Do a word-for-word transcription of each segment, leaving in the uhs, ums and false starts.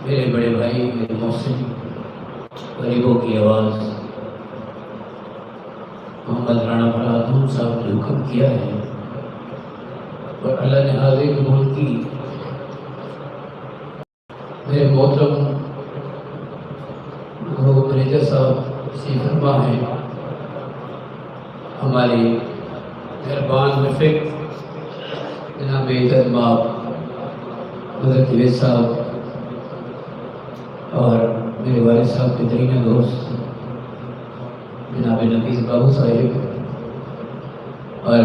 میرے بڑے بھائی، میرے محسن غریبوں کی آواز محمد رانا مراد نون صاحب نے حکم کیا ہے، اور اللہ نے حاضری قبول کی۔ میرے محترم گو مینیجر صاحب، تشریف فرما ہیں، ہمارے مہربان رفیق جناب عزت ماب مدر جاوید صاحب، اور میرے والد صاحب کے درینہ دوست جناب نفیس بابو صاحب، اور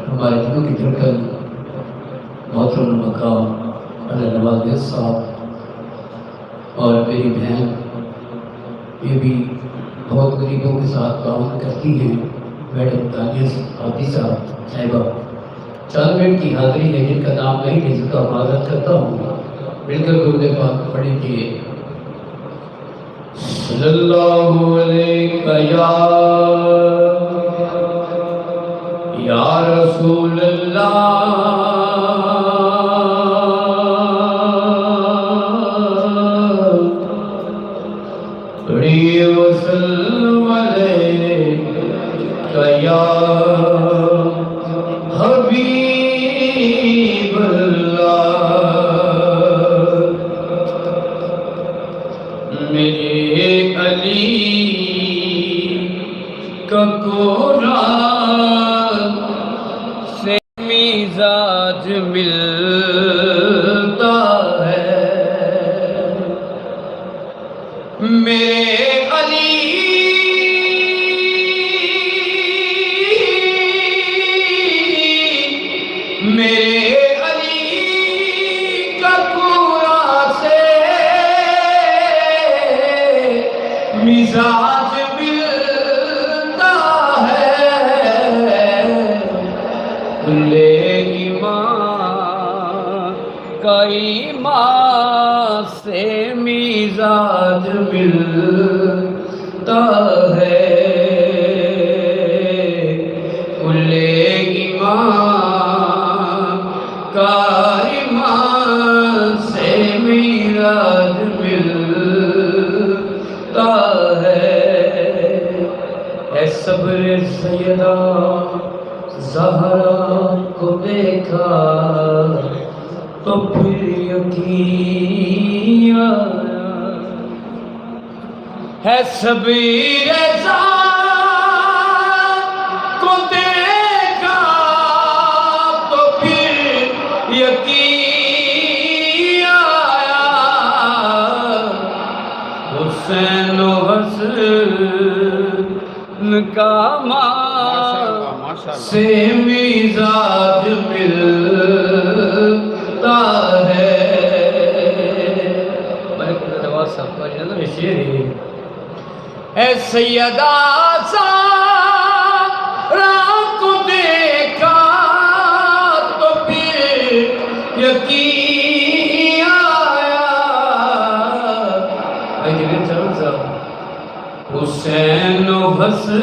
ہمارے دلوں کی دھڑکن محترم المقام اللہ نواز گل صاحب، اور میری بہن، یہ بھی بہت غریبوں کے ساتھ تعاون کرتی ہیں، میڈم دانیہ عابدی صاحب، صاحبہ۔ چند منٹ کی حاضری ہے، جن کا نام نہیں لے سکتا، معذرت کرتا ہوں۔ مل کر درود پاک پڑھیں گے۔ صلی اللہ علیک یا، یا رسول اللہ، علیہ وسلم، علیک یا حبیب اللہ۔ میرے علی کا کوڑا سے مزاج ملتا ہے۔ میرے علی، میرے علی کا کوڑا سے مزاج ملتا ہے۔ کلے ایمان کا ایمان سے مزاج ملتا ہے۔ کلے ایمان کا ایمان سے مزاج ملتا ہے۔ اے صبر سیدہ زہرا کو دیکھا تو پھر یقین آیا۔ ہے صبر رضا کو دیکھا تو پھر یقین آیا۔ حسین و حسن کا ماں، ماشاءاللہ، ماشاءاللہ، سے مزاج ملتا ہے۔ ملک نواز صاحب کا یہ شعر ہے۔ اے سیدہ زہرا کو دیکھا تو پھر یقین آیا۔ بھائی جاوید صاحب، حسین و حسن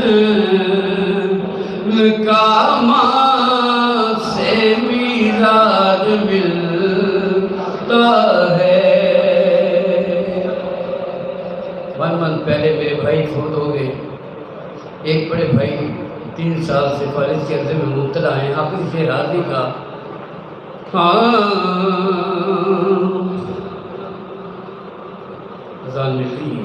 کا ماں سے مزاج ملتا ہے۔ ون ون پہلے میرے بھائی فوت ہو گئے، ایک بڑے بھائی تین سال سے فالج کے عرضے میں مبتلا ہیں، آپ اس سے راضی کا۔ ہاں، اذان مل رہی ہے۔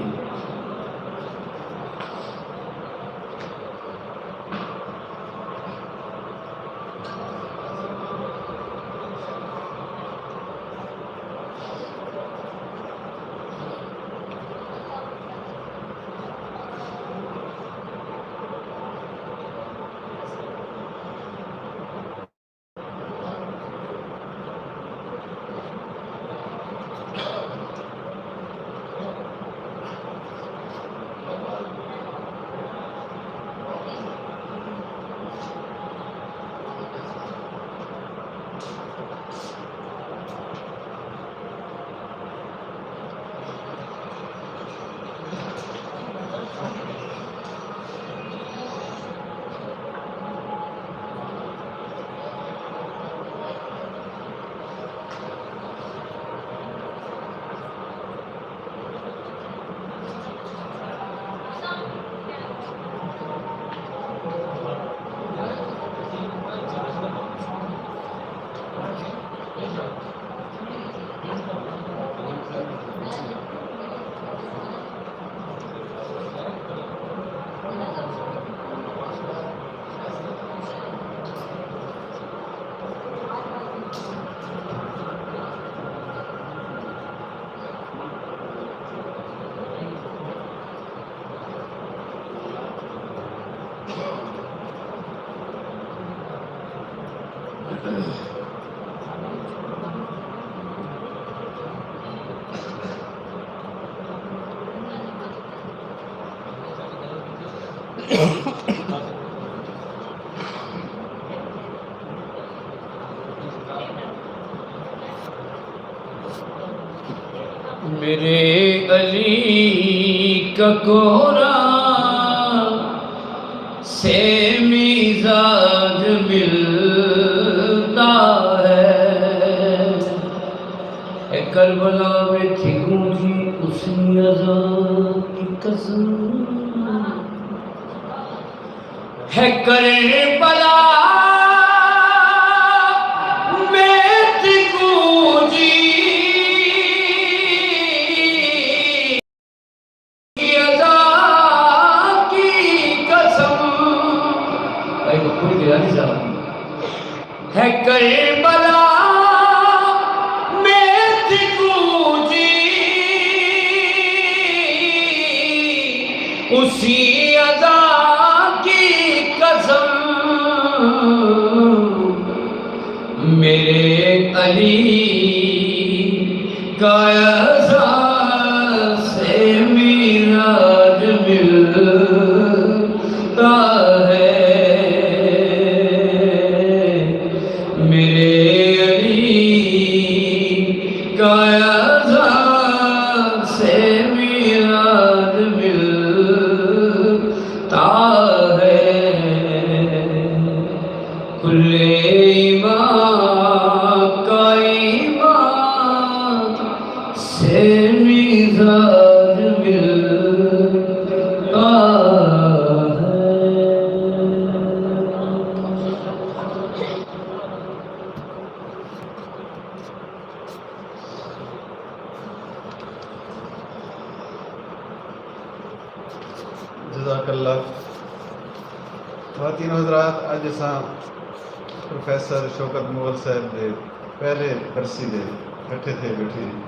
میرے علی کا کورا سے مزاج ملتا ہے۔ اے کربلا میں تھی گونجی اسی اذان کی قسم۔ ہے کربلا میں تھی گونجی اذان کی قسم۔ بھائی، کوئی گرا نہیں صاحب۔ ہے کربلا میں تھی گونجی اسی اذان کی قسم۔ میرے علی کا اذان سے معراج ملتا ہے۔ میرے علی کا اذان سے معراج ملتا ہے۔ کھلے ایمان کا ایمان سے مزاج ملتا ہے۔ جزاک اللہ۔ خواتین و حضرات، اڄ اساں پروفیسر شوکت مغل صاحب دے پہلے برسی دے کٹھے تھئے ٻیٹھے ہیں۔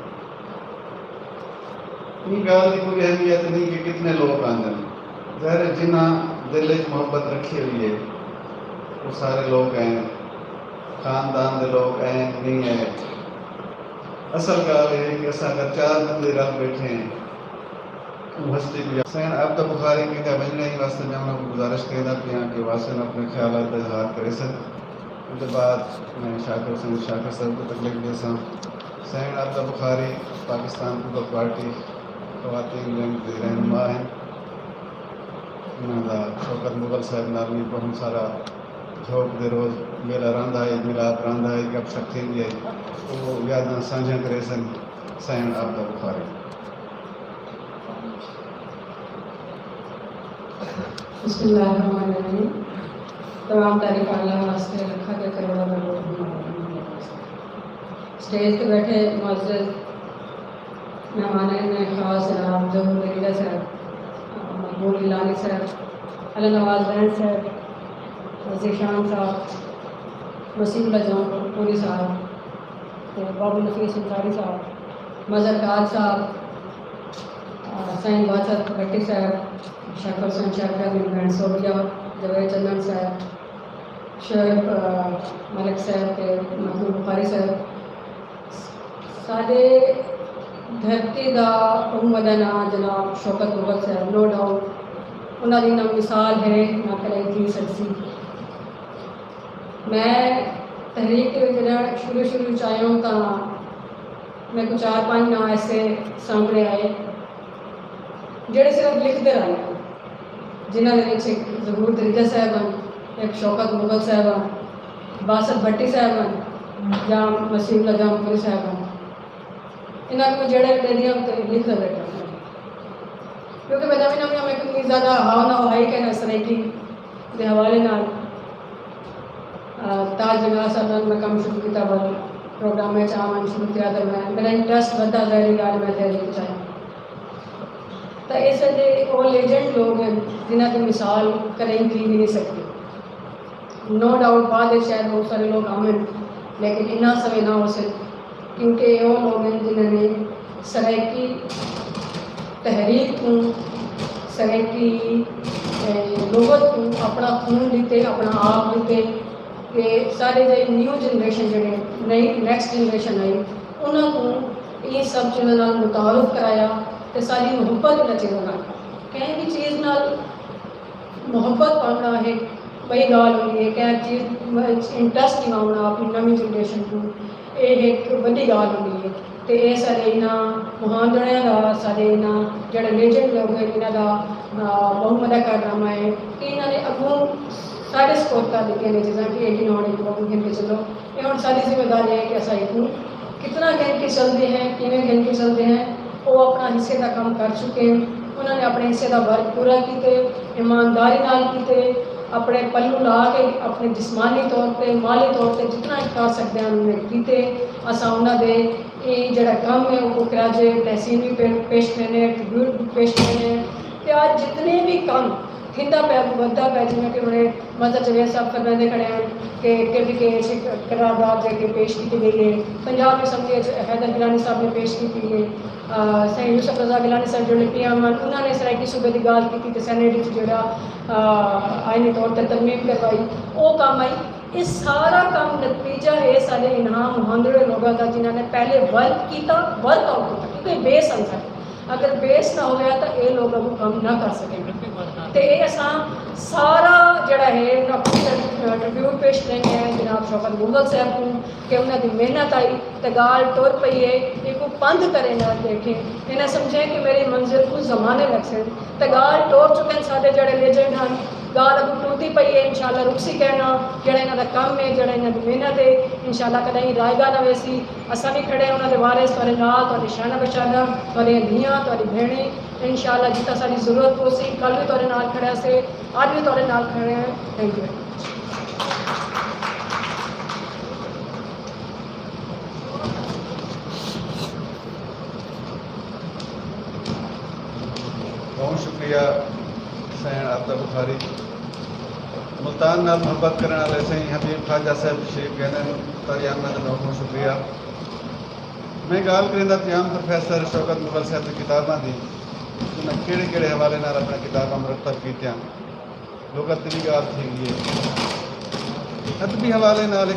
ایں ڳالھ دی کوئی اہمیت نہیں کہ کتنے لوگ آندن۔ ظاہر ہے، جنہاں دل وچ محبت رکھی ہوئی ہے، وہ سارے لوگ آئے، خاندان دے لوگ آئے، نہیں آئے۔ اصل ڳالھ اے ہے کہ اساں اگر چار بندے رل ٻیٹھے ہیں، اوں ہستی کوں یا-، سئیں عابدہ بخاری کیندے ونڄݨے واسطے میں انہاں کوں گزارش کریندا پیاں کہ وہ آسن، اپݨے خیالات دا اظہار کریسن۔ اوں دے بعد میں شاکر حسین شاکر صاحب کوں تکلیف ݙیساں۔ سئیں عابدہ بخاری پاکستان پیپلز پارٹی خواتین ونگ دے رہنما ہن۔ انہاں دا شوکت مغل صاحب نال وی بہت سارا جھوک دے روز میلہ رہندا ہے، میلاد رہندا ہے، گپ شپ تھیندی ہے۔ او یاداں سانجھیاں کریسن سئیں عابدہ بخاری۔ بسم اللہ الرحمن الرحیم۔ تمام تعریف اللہ واسطے، لکھاں تے کروڑاں کروڑ مبارک۔ اسٹیج تے ٻیٹھے معزز مہمانان خاص جناب ظہور دریجہ صاحب، مقبول گیلانی صاحب، اللہ نواز رحم صاحب، ذیشان صاحب، وسیم اللہ جان پوری صاحب، تے بابو نفیس انصاری صاحب، مظہر قائد صاحب، آ، سئیں باسط بھٹی صاحب، شاکر حسین شاکر، بن سعودیہ، جاوید چنن صاحب، شعیب، آ، ملک صاحب تے مقبول بخاری صاحب، ساݙے دھرتی دا ٻہوں وݙا ناں جناب شوکت مغل صاحب، نو ڈاؤٹ انہاں دی نہ مثال ہے، نہ کݙاہیں تھی سڳسی۔ میں تحریک دے وچ جݙاں شروع شروع وچ آیوم تاں میکوں چار پنج ناں ایسے سامݨے آئے جیڑھے صرف لکھدے رہندے ہن، جنہاں دے وچ ہک ظہور دریجہ صاحب ہن، ہک شوکت مغل صاحب ہن، باسط بھٹی صاحب ہن، یا وسیم اللہ جان پوری صاحب ہن۔ انہاں کوں جیڑھے وی ݙیندی ہم تے لکھدا ٻیٹھا ہم۔ کیونکہ میں نویں نویں ہم، میکوں اتنی زیادہ ہاؤ نہ ہائی کہ نہ سرائیکی دے حوالے نال، آ، تاج نگار صاحب نال میں کم شروع کیتا، ول پروگرام وچ آوݨ شروع کیا، تے میں، میرا انٹرسٹ ودھا، ظاہری ڳالھ میں تحریک چ آیا۔ تاں اے سڄے او لیجنڈ لوگ ہن جنہاں دی مثال کݙاہیں تھی وی نی سڳدی۔ نو ڈاؤٹ بعد وچ شاید بہت سارے لوگ آون، لیکن انہاں سویں نہ ہوسن، کیونکہ اے او لوگ ہن جنہاں نے سرائیکی تحریک کوں، سرائیکی، اے، لغت کوں اپݨا خون ݙتے، اپݨا آپ ݙتے۔ کہ ساݙے جیڑھی نیو جنریشن، جیڑھے نئی نیکسٹ جنریشن آئی، انہاں کوں ایں سب چیزاں نال متعارف کرایا تے ساݙی محبت انہاں چیزاں نال، کہیں وی چیز نال محبت پاوݨا ہک ٻئی ڳالھ ہوندی ہے، کہیں چیز وچ انٹرسٹ ݙیواوݨا اپݨی نویں جنریشن کوں، اے ہک وݙی ڳالھ ہوندی ہے۔ تے اے ساݙے انہاں مہاندڑیاں دا، ساݙے انہاں جیڑھے لیجنڈ لوگ ہن، انہاں دا، آ، ٻہوں وݙا کارنامہ ہے کہ انہاں نے اڳوں ساݙے سپرد کر ݙتیاں نے چیزاں کہ اے گھنو، اے اڳوں گھن کے چلو۔ اے ہݨ ساݙی ذمہ داری ہے کہ اساں ایکوں کتنا گھن کے چلدے ہیں، کیویں گھن کے چلدے ہیں۔ او اپݨا حصے دا کم کر چکے ہن۔ انہاں نے اپݨے حصے دا ورک پورا کیتے، ایمانداری نال کیتے، اپݨے پلو لا کے اپݨے جسمانی طور تے، مالی طور تے جتنا کر سڳدے ہن انہاں نے کیتے۔ اساں انہاں دے اے جیڑھا کم ہے اوکوں خراج تحسین وی پے-، پیش کریندے ہیں، ٹریبیوٹ وی پیش کریندے ہیں۔ تے اڄ جتنے وی کم تھیندا پیا، اڳوں ودھدا پیا، جیویں کہ ہݨے مظہر جاوید صاحب فرمیندے کھڑے ہن کہ کے پی کے اچ ہک قرارداد جیڑھی پیش کیتی ڳئی ہے، پنجاب اسمبلی اچ حیدر گیلانی صاحب نے پیش کیتی ہے، آ، سئیں یوسف رضا گیلانی صاحب جیڑھے پی ایم ہن، انہاں نے سرائیکی صوبے دی ڳالھ کیتی تے سینیٹ اچ جیڑھا، آ، آئینی طور تے ترمیم کروائی، او کم آئی۔ اے سارا کم نتیجہ ہے ساݙے انہاں مہاندڑے لوگاں دا، جنہاں نے پہلے ورک کیتا، ورک آؤٹ کیتا، کیونکہ بیس ہن ساݙے۔ اگر بیس نہ ہویا تاں اے لوگ اڳوں کم نہ کر سڳن۔ تے اے اساں سارا جیڑھا ہے انہاں کوں ٹریبیوٹ پیش کریں گے جناب شوکت مغل صاحب کوں کہ انہاں دی محنت آئی تے ڳالھ ٹر پئی ہے، ایکوں پندھ کرے نہ ݙیکھیں، انہاں سمجھیں کہ میری منزل کوں زمانے لڳسن۔ تے ڳالھ ٹور چکن ساݙے جیڑھے لیجنڈ ہن، ڳالھ اڳوں ٹردی پئی ہے، انشاءاللہ رکسی کائنا، جیڑھا انہاں دا کم ہے، جیڑھا انہاں دی محنت ہے، انشاءاللہ کݙاہیں رائیگاں نہ ویسی۔ اساں وی کھڑے ہیں انہاں دے وارث، تہاݙے نال، تہاݙے شانہ بشانہ، تہاݙیاں دھیاں، تہاݙی بھیݨیں، انشاءاللہ جتھاں ساݙی ضرورت ہوسی، کل وی تہاݙے نال کھڑے ہاسے، اڄ وی تہاݙے نال کھڑے ہیں۔ تھینک یو ویری مچ۔ بہت شکریہ سئیں عابدہ بخاری۔ ملتان نال محبت کرݨ والے سئیں حبیب خواجہ صاحب تشریف گھن آئن، تاریاں دا بہت بہت شکریہ۔ میں ڳالھ کریندا پیاں پروفیسر شوکت مغل صاحب دی کتاباں دی، انہاں کیڑھے کیڑھے حوالے نال اپݨے کتاباں مرتب کیتیاں۔ لغت دی وی ڳالھ تھی ڳئی ہے۔ ادبی حوالے نال ہک